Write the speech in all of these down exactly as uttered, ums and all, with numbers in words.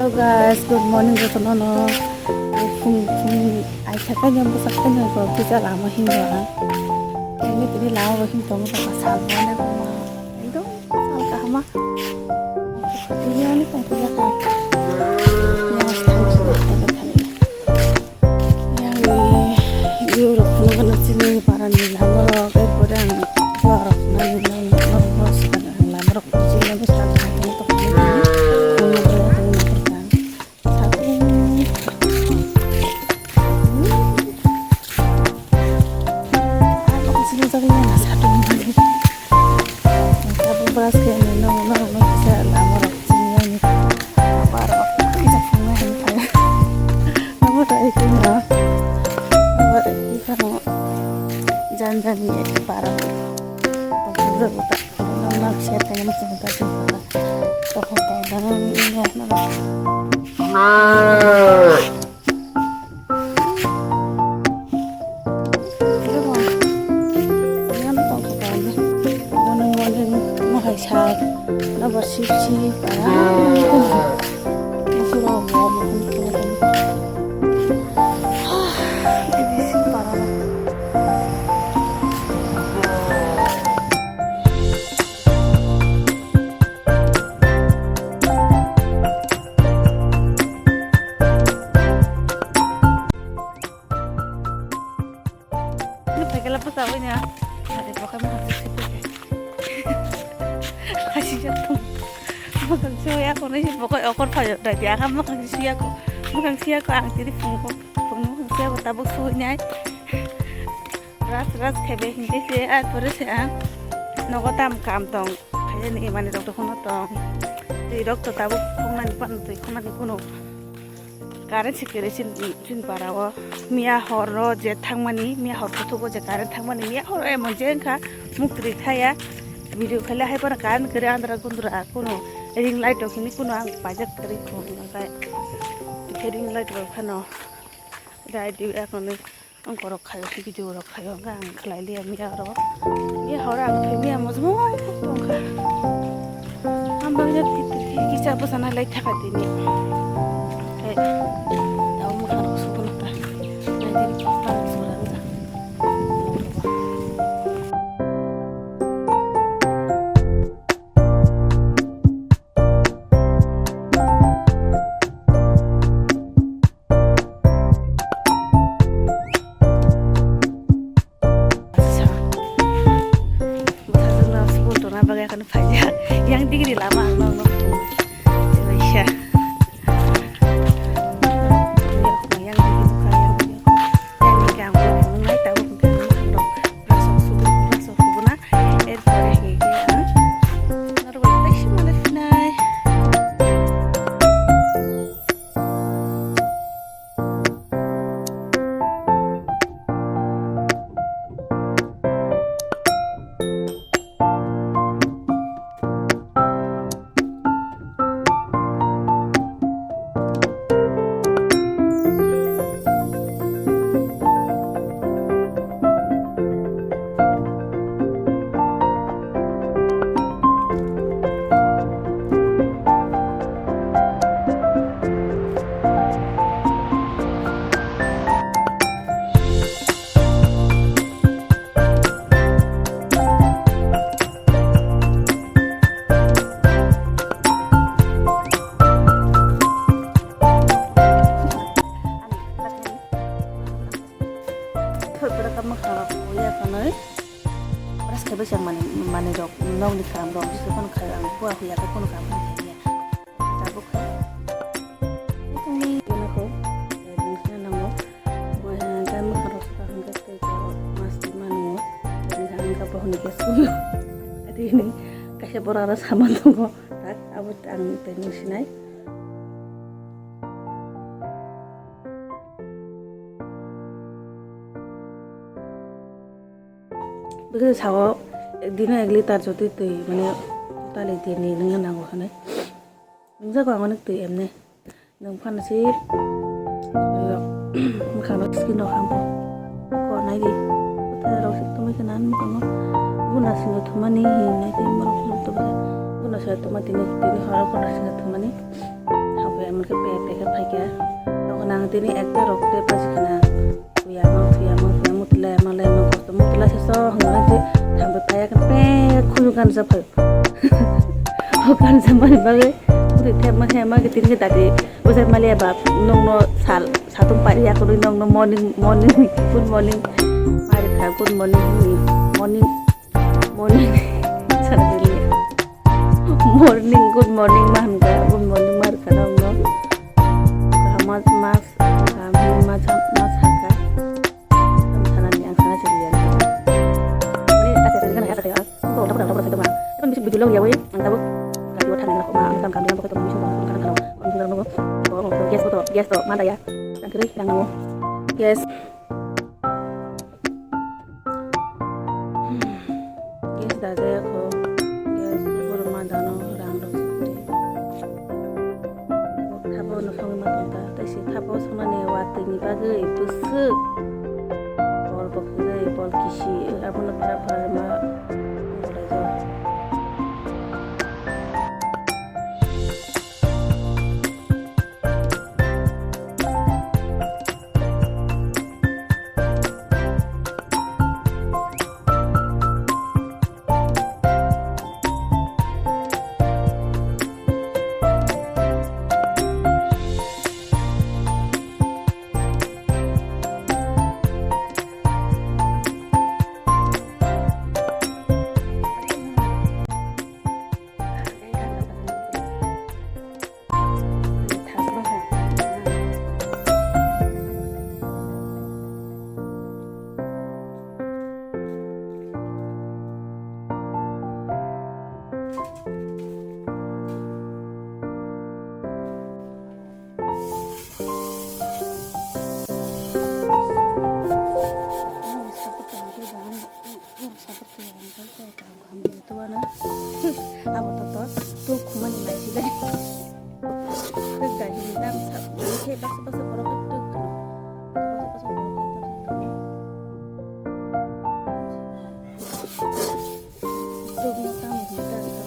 Guys, good morning jotono no. Phung phung aitha kaino bwsak kaino ko kisa lama hingo ang. Ini tini lama bo him tongo ta sal bana ko ma. Ekdom sal kahama. Ini ani kong kisa ka. Ya, thank you. Yang ni view rok phunukgwi chini parani lama rok, erpore ang dua rok nani nani nani lama rok chini bwskango ang tongmani. Satung. Ang chini jagni ang satung mani. Satung brush khe nini nong nong nong kisa lama rok chini yang ni. Apa rok kisa phunuknai hai kha. Abo to ekdom no. Abo ekdom no. Jan jan ni para. Tokon rok ta. Nang nang share khaina muchung ta chwng ta. Tokon ta nang ni ya na. Ebo. Yang tong ta ni. Morning morning mo hai sa. Na ba sip sip para. Mo suro mo mo. Paikala bwsa wngya. Ade bokhai mokang sui paikha. Khasi jak thung. Mokang sui ya kono si bokhai okor phayo dai ya. Mokang sui ya ko. Mokang sui ya ko ang tiri phungo. Phungo mokang sui ya ko tabuk sui nai. Ras ras khebe hingke se ar pore se ang nogo tam kam tong. Khaye ni mani rok to hono tong. Twi rok to tabuk khongnani pano twi khongnani kuno. Current se kerosene chini para o. Miya hor o je thangmani, miya hor kuthuk o je current thangmani, miya hor o emon je wngkha muktwi thaya. Video khaile hai phano current kwrwi andra gundra kuno ring light rok hini kuno ang paijak kwrwi khum nangkhe. Khe ring light rok phano rai di akhonwi ang korok khayo, video rok khayo, ang khlai liya miya oro. Miya hor ang thwi miya mojmo tongkha. Ang bagwi kisa bwsana lai thaka tini. Tei tabo mwkhang rok sugo nukha. Nai tini bang sora wngkha. Bwsajwkno sukun tongna bagwi akhani phaijak. Yang digini lama ang nokno. Waisa. Yang digi bwkha, yang digi bwkha. Yang digi ang bo phunuknai, tabuk hwnkhe ang rok brasok sudu, brasok hubuna. Erpore hwnkhe ang norok bai tei sima le phinai. Thoi pura kama kha ya kanai. Pras khe bwsang mani, mani rok nokni kaam rok bisi phano khai ang, bua huya khe phano kaam khai ya. Tabuk khe. Tongni gana kho, nungsa nango. Bua khe mwkhang rok swkang hwnkhe tei ko mas twi mano. Hwnkhe ang khe bohoni gas kulo. Adi ni kaisa bora aro saman tongo. Tak abo ang tei nung sinai. Bwkhe sao, dino ek litar jotwi twi, mane, totally tini nungna nango hinwi. Nungjago ang onek twi emne. Nung phano se, mwkhang no skin rok hamkho. Ko nai di. Kothai rok se tumui khna mwkhang no. Buna singo thumani hinwi nai di, borok phano tumui kha. Buna se tuma tini, tini horo buna singo thumani. Hamkhe. Hwnkhe pe pe khe phaikha. Tongkha nang tini ekta rok tei paji khna. Phuya ma, phuya ma, phuya ma, mutla ma, lai ma, kosto mutla se so hwnwi thambai phaiya khe pe khunu gansa phai. O gansa mani bagwi mutwi thepma thepma khe tini khe dati bwsai maliya ba nokno sal satung pari ya khunwi nokno morning, morning, good morning. Mari kha, good morning, morning, morning. Sana dili. Morning, good morning ma hwn kha, good morning ma rwkha nokno. Kaham ma, ma, kaham ma, ma, ma sakha. Ang sana ni, ang sana chili ya. Ani ta chili ya, ta chili ya. Bo, ta, ta, ta, ta, ta. Kon bisi video lo ya, wei. Ang tabu. Gari wa thang na ko ma, ang kam kam na ko, ko, ko, ko, ko, ko, ko, ko, ko, gas ko, gas ko, ma da ya. Ang kiri, yang namo. Gas. Gas da jaya kho, gas borok ma dano rang rok site. Thabo no songwi ma tongkha, tei se thabo songnani watwi ni bagwi bwswk bol bo kwrwi, bol kisi, abono phara phara ma. Abo to to tuk khumani mai si dai. Tuk dai ni dam sa ni khe baksa baksa borok tuk. Tuk no tamo ni dam sa.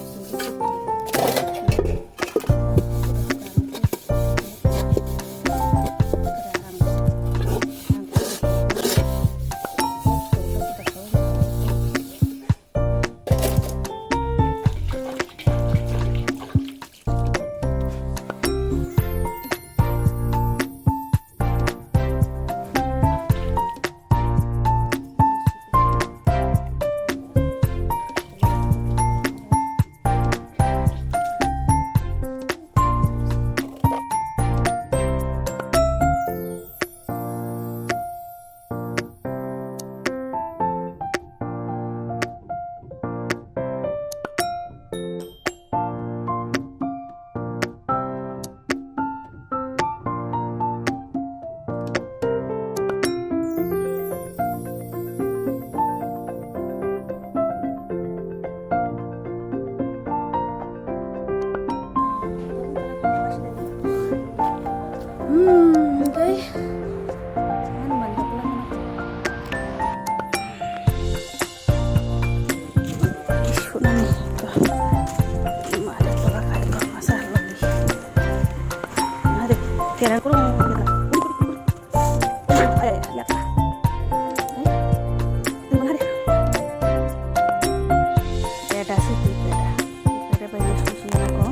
Hmm, okay. Mana mana pula mana. Sunani to. Mari pula kai ko masa lagi. Mari, kira kurang kita. Ay, ya. Ay, di mana dia? Beda sih, beda. Beda banyak sih sini aku.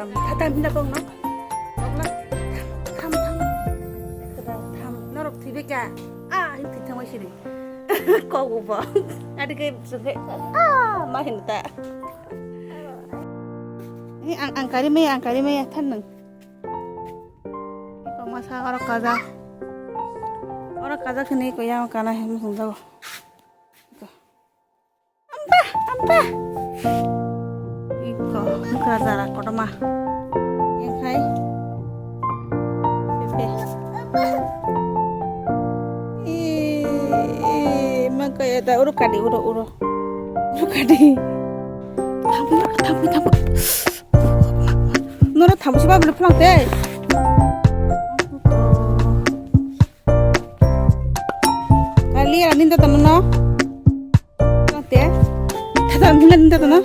Thatam hina kok no. Kok no. Tham tham. Keda tham. Norok thwi beka. Ah, hin thwi thangwi sini. Kok bo. Adi ke sungke. Ah, ma hin ta. Ni ang ang kari me ang kari me than nang. Ko masa oro kaja. Oro kaja kini ko yang kana hin sung jago. Ampa, ampa. Iko, mukra jara kotorma. Yang khai. Pepe. Ih, ih, makaya da uro kadi, uro, uro. Uro kadi. Thampui, thampui, thampui. Noro thampui siba bole phlak de. Kali ani da tamo no. Te. Thatam hila ninta tana.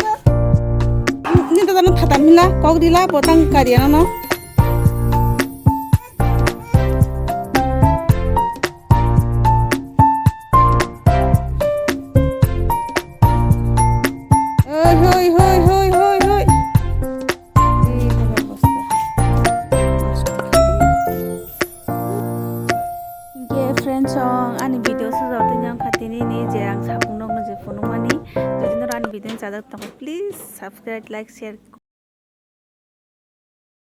Ninta tana thatam hila. Kok dila botang kariya no. Hoi, hoi, hoi, hoi, hoi, hoi. Ei, hoi, hoi, bosta. Hingke friends song ani video sujak tini ang khatini ni je ang sapung nokno je phunukmani. Jodi noro ani video ni chajak tongo, please subscribe, like, share.